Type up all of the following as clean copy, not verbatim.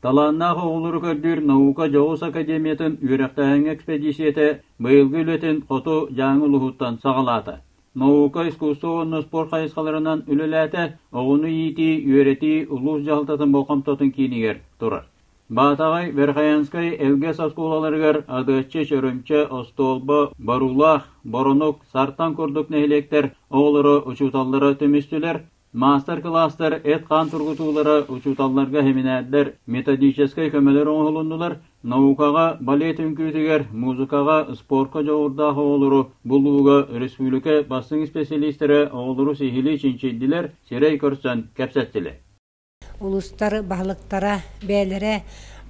Талааннаах оҕолору көрдүүр наука дьоҕус академиятын үөрэхтээһиҥҥэ экспедициятэ быйылгы үлэтин хоту Дьааҥы улууһуттан саҕалаата. Наука, искусство уонна спорт хайысхаларынан үлэлээтэ, оҕону иитии, үөрэтии улуус дьаһалтатын болҕомтотун киинигэр турар. Баатаҕай, Верхоянскай, Элгэс оскуолаларыгар Адыаччы, Чөрөмчө, Остуолба, Боруулаах, Боронук, Сартаҥ курдук нэһилиэктэр оҕолоро, учууталлара түмүстүлэр. Маастар-кылаастар эт-хаан тургутуулара учууталларга сэминээрдэр, методическай көмөлөр оҥоһулуннулар, наукаҕа, балет үҥкүүтүгэр, музыкаҕа, спорка дьоҕурдаах оҕолору булууга республика бастыҥ исписэлиистэрэ оҕолору сиһилии чинчийдилэр, сирэй көрсөн кэпсэттилэр. Улуустар баһылыктара бэйэлэрэ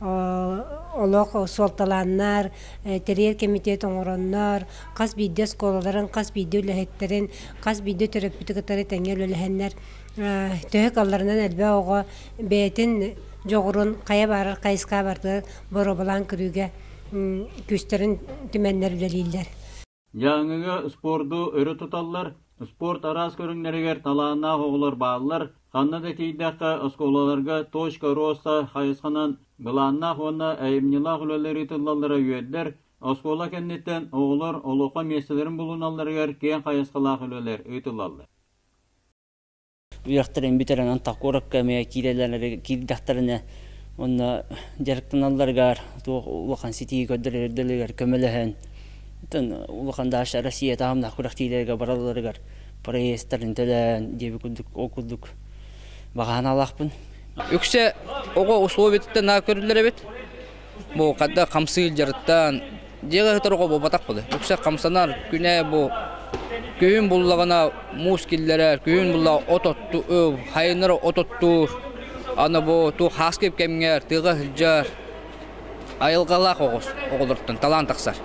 олох суолталааннар, тэрийэр кэмитиэт оҥороннор, хас биирдии оскуолаларын, хас биирдии үлэһиттэрин, хас биирдии төрөппүтү кытары тэҥҥэ үлэлэһэннэр төһө кыалларынан элбэх оҕо бэйэтин дьоҕурун хайа баарар хайысхаҕа барытыгар боруобалаан көрүүгэ күүстэрин түмэннэр үлэлииллэр. Дьааҥыга спорду өрө туталлар, спорт араас көрүҥнэригэр талааннаах оҕолор бааллар, ханна да тиийдэххэ оскуолаларга «Точка роста» хайысханан былааннаах уонна айымньылаах үлэлэр ыытыллаллара үөрдэр, оскуола кэнниттэн оҕолор олоххо миэстэлэрин булуналларыгар киэҥ хайысхалаах үлэлэр ыытыллаллар. Үөрэхтэрин бүтэрэн антах куоракка эмиэ киирэллэр киирдэхтэринэ уонна дьарыктаналларыгар туох улахан ситии көрдөрөллөрүгэр көмөлөһөн улахан даша Россия таһымнаах күрэхтиилэргэ баралларыгар проездтарын төлөөн диэби курдук ол курдук баҕа санаалаахпын. Үксэ оҕо условиятыттан наа көрүллэр эбит. Бу хадда хамсыыр дьарыктаан дьиэҕэ сытар оҕо буолбатах буолуо. Үксэ хамсанар күнэ бу күһүн буллаҕына муус киллэрэр, күһүн буллаҕына от оттуур, хайыннары от оттуур. Аны бу туох хааскы кэмҥэ тыаҕа сылдьар айылҕалаах оҕус оҕолортон талаан тахсар.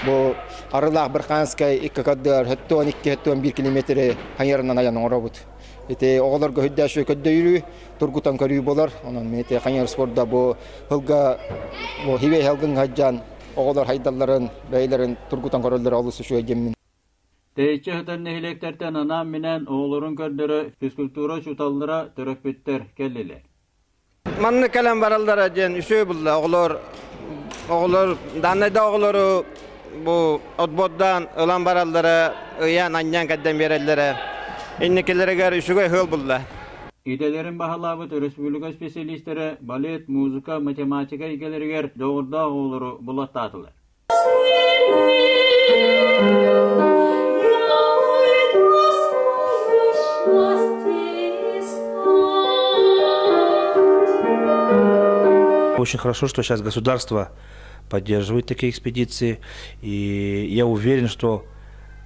Бу Арылаах Бырхаанскай икки кардыгар 72-71 километры хайыарынан айан оҥоробут. Ити оҕолорго үрдээшү көрдөйрүү, тургутан көрүү болар. Онон мен ити хайыр спорда бу хылга бу хибей халгын хайдьан оҕолор хайдалларын, бэйлэрин тургутан көрөллөр олус үчүгэй диэммин. Тэйиччи сытар нэһилиэктэртэн анаан-минээн оҕолорун көрдөрө физкультура учууталлара, төрөппүттэр кэллилэр. Манна кэлэн бараллара диэн үсүө булла. Оҕолор оҕолор даннайда оҕолору бу отбордаан ылан бараллара, ыйаан анньан кэрдэн биэрэллэрэ. Инникилэригэр үчүгэй ыал булла. Идэлэрин баһылаабыт өрөспүүбүлүкэ специалистэрэ балет, музыка, математика эйгэлэригэр дьоҕурдаах оҕолору булаттаатылар. Очень хорошо, что сейчас государство поддерживает такие экспедиции. И я уверен, что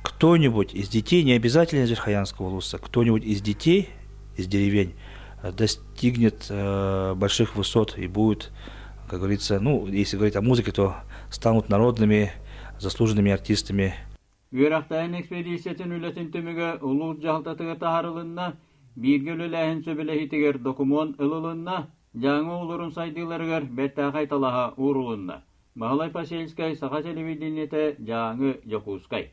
кто-нибудь из детей, не обязательно из Верхоянского улуса, кто-нибудь из детей, из деревень, достигнет больших высот и будет, как говорится, ну, если говорить о музыке, то станут народными, заслуженными артистами. Үөрэхтээһин экспедициятын үлэтин түмүгэ улуус дьаһалтатыгар таһаарылынна, бииргэ үлэлээһин сөбүлэһиитигэр докумуон ылылынна, Дьааҥы оҕолорун сайдыыларыгар бэртээхэй талаһа уурулунна. Баһылай Посельскай, Саха телевидениетэ, Дьааҥы, Дьокуускай.